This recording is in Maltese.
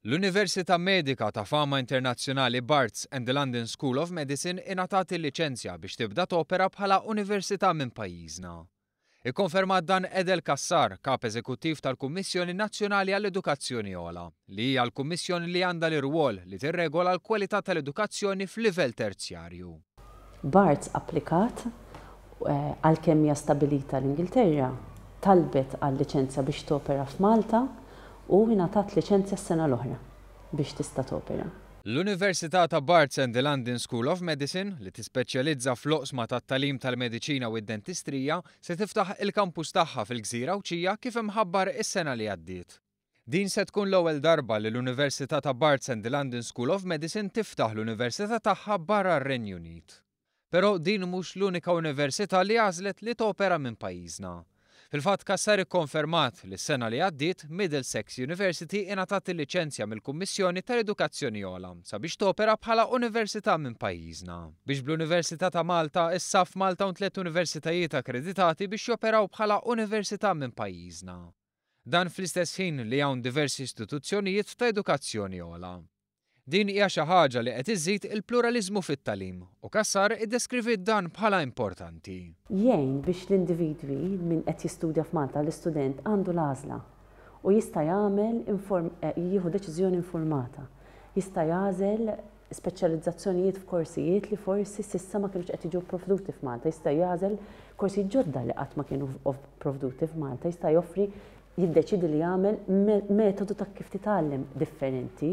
L-Università Medika ta' fama internazzjonali Barts and the London School of Medicine ingħatat il-liċenzja biex tibda topera bħala università minn pajjiżna. Ikkonfermat dan Edel Cassar, Kap Eżekuttiv tal-Kummissjoni Nazzjonali għall-Edukazzjoni Ogħla, li hija l-kummissjoni li għandha l-irwol li tirregola l-kwalità tal-edukazzjoni f'livell terzjarju. Barts applikat, għalkemm hija stabbilita l-Ingilterra, talbet għal liċenzja biex topera f'Malta u ingħatat liċenzja s-sena l-oħra biex tista' topera. L-Università ta' Barts and the London School of Medicine, li tispeċjalizza fl-oqsma tat-tagħlim tal-mediċina u d-dentistrija, se tiftaħ il-kampus tagħha fil-gżira Għawdxija kif imħabbar is-sena li għaddiet. Din se tkun l-ewwel darba li l-Università ta' Barts and the London School of Medicine tiftaħ l-università tagħha barra r-Renju Unit. Però din mhux l-unika università li għażlet li topera minn pajjiżna. Fil-fatt Cassar ikkonfermat li s-sena li għaddiet Middlesex University ingħatat il-liċenzja mill-Kummissjoni tal-Edukazzjoni Ogħla sabiex topera bħala università minn pajjiżna. Biex bl-Università ta' Malta issa f'Malta hawn tlett universitajiet akkreditati biex joperaw bħala università minn pajjiżna. Dan fl-istess ħin li hawn diversi istituzzjonijiet ta' edukazzjoni ogħla. Din hija xi ħaġa li qed iżżid il-pluraliżmu fit-tagħlim u Cassar iddeskriviet dan bħala importanti. Jgħin biex l-individwi, min qed jistudja f'Malta, l-istudent għandu l-għażla u jista' jagħmel jieħu deċiżjoni informata. Jista' jagħżel speċjalizzazzjonijiet f'korsijiet li forsi s'issa ma kinux qed jiġu pprovduti f'Malta, jista' jagħżel korsijiet ġodda li qatt ma kienu pprovduti f'Malta, jista' joffri jiddeċiedi li jagħmel metodu ta' kif titgħallem differenti.